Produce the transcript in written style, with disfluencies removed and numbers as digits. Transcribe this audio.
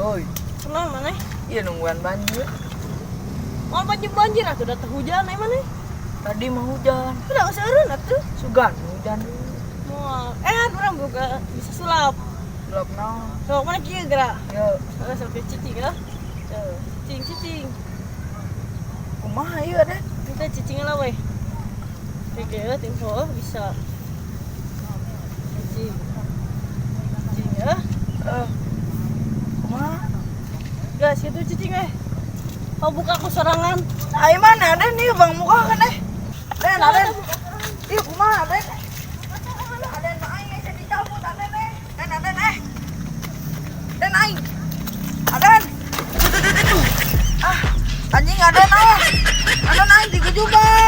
Oi, Kenapa maneh? Iya, nungguan banjir. Mau banjir-banjir atuh, da teu hujan ai maneh. Tadi mah hujan. Udah eureun atuh. Sugan hujan dulu. Moal. Eh, urang boga bisa sulap. Sulap naon? Sok mana kieu geura? Yo, Heeh, sampai cicing ya. Cicing, cicing. Kumaha ieu, Den? Kita cicing lah weh. Oke, ya, tempo bisa. Cicing. Cicing ya. Eh. Kumaha? Gas itu cicing eh. Kau buka aku sorangan. Ai mana, Den? Ieu bang muka kan eh. Den, Aden. Ieu kumaha, Den? Aden, aing geus dicabut, Aden eh. Den, Aden eh. Den aing. Aden. Ah, anjing Aden ah. Aden aing digejuban.